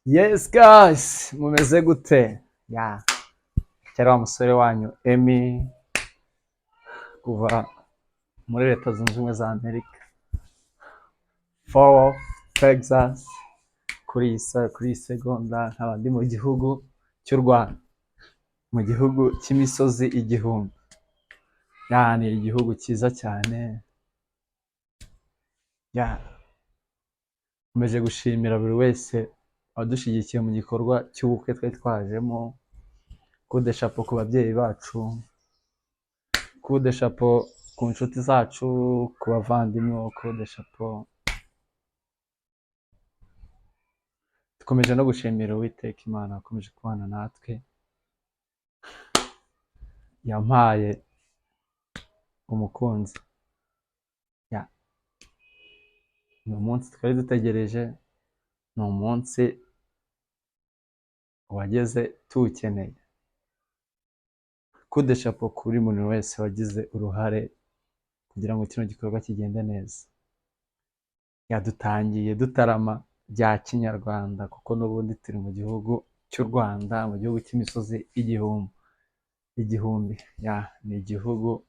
Yes guys, mumeze gute? Ya, cyari wa musore wanyu Emmy kuva muri Leta Zunze Ubumwe za Amerika, Fort Worth, Texas. Kuri iyi segonda nkaba ndi mu gihugu cy'u Rwanda, mu gihugu cy'imisozi igihumbi. Ya, ni igihugu cyiza cyane. Ya, nkomeje gushimira buri wese wadushyigikiye mu gikorwa cy'ubukwe twari twajemo. Coup de chapeau ku babyeyi bacu, coup de chapeau ku nshuti zacu, ku bavandimwe, coup de chapeau. Dukomeje no gushimira Uwiteka Imana wakomeje kubana natwe, yampaye umukunzi. Ya, ni umunsi twari dutegereje, ni umunsi wageze tuwukeneye. Coup de chapeau kuri buri wese wagize uruhare kugira ngo kino gikorwa kigende neza. Yadutangiye dutarama bya kinyarwanda, kuko n'ubundi turi mu gihugu cy'u Rwanda, mu gihugu cy'imisozi igihumbi igihumbi. Ya, ni igihugu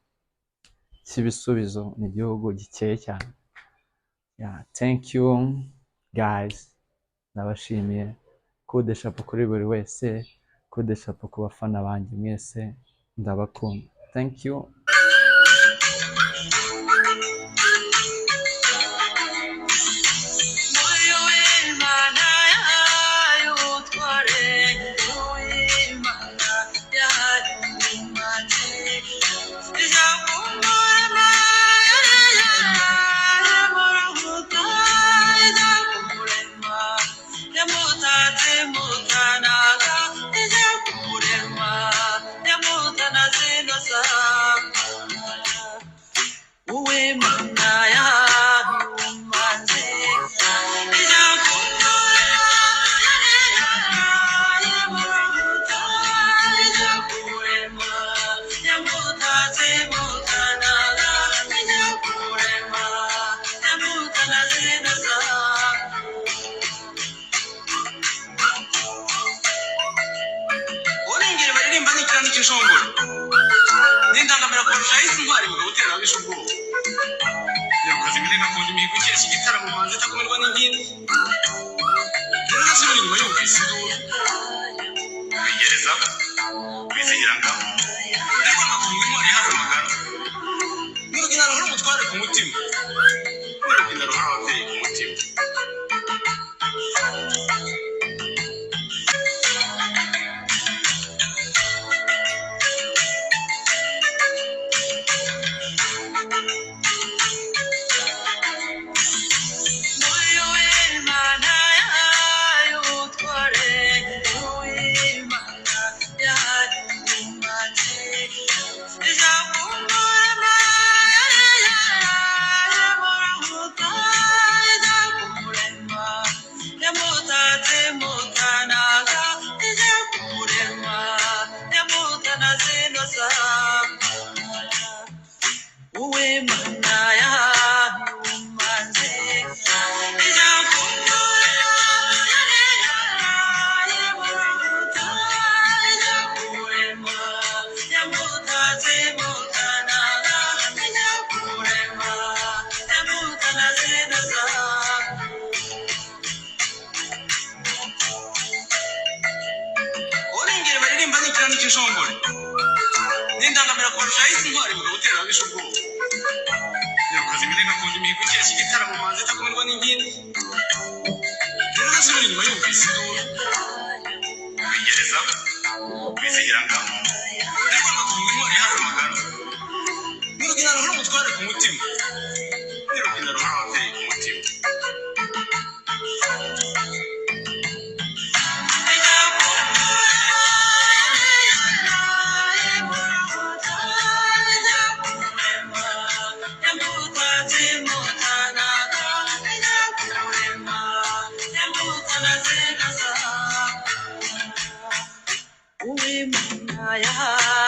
cy'ibisubizo, ni igihugu gikeye cyane. Ya, thank you guys, ndabashimiye. Coup de chapeau kuri buri wese, coup de chapeau ku bafana banjye mwese, ndabakunda. Thank you. Moyo w'Imana y'ubutware, uw'Imana yarumanze. Ijambo Imana yaramuruhuka, ijya kumurema, yamutatse mutanaga, ijya kumurema, yamutanaze inoza. Uw'Imana yarumanze, ijya kumurema, yamuruhuka, ijya kumurema, yamutatse mutanaga, ijya kumurema, yamutanaze inoza. Urengera baririmba n'ikirani cy'inshongore n'indangamira kurusha ahise intwari mugabo utera ababisha ubwoba, nyarukazi iminega akunda imihigo, ikesha igitaramo, manzi itakumirwa n'ingimbi, rero udasubira inyuma yumvise induru wigereza wizigira ngabo, nirwanga guhunga intwari ihaze amagara, n'urugina ruhora umutware ku mutima, n'urugina ruhora ababyeyi ku mutima. Moyo w'Imana y'ubutware, uw'Imana yarumanze. Ijambo Imana yamuruhuka, ijya kumurema, yamutatse mutanaga, ijya kumurema, yamutanaze inoza. Uw'Imana yarumanze, ijya kumurema, yamuruhuka, ijya kumurema, yamutatse mutanaga, ijya kumurema, yamutanaze inoza. Urengera baririmba n'ikirani cy'inshongore n'indangamira kurusha ahise intwari mugabo utera ababisha ubwoba, nyarukazi iminega akunda imihigo, ikesha igitaramo, manzi itakumirwa n'ingimbi, rero udasubira inyuma yumvise induru wigereza wizigira ngabo, nirwanga guhunga intwari ihaze amagara, n'urugina ruhora umutware ku mutima, n'urugina ruhora ababyeyi ku mutima. Yeah.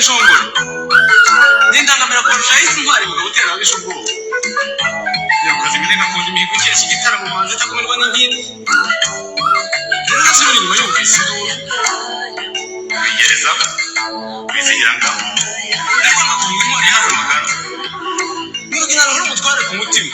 Inshongore n'indangamira kurusha yahise intwari mugabo utera ababisha ubwoba. Nyarukazi iminega akunda imihigo ikesha igitaramo manzi itakumirwa n'inkindi. Rero inyuma yumvise induru bigereza bizigira ngabo. Narwanga guhunga intwari ihaza amagara. N'urugina ruhora umutware ku mutima.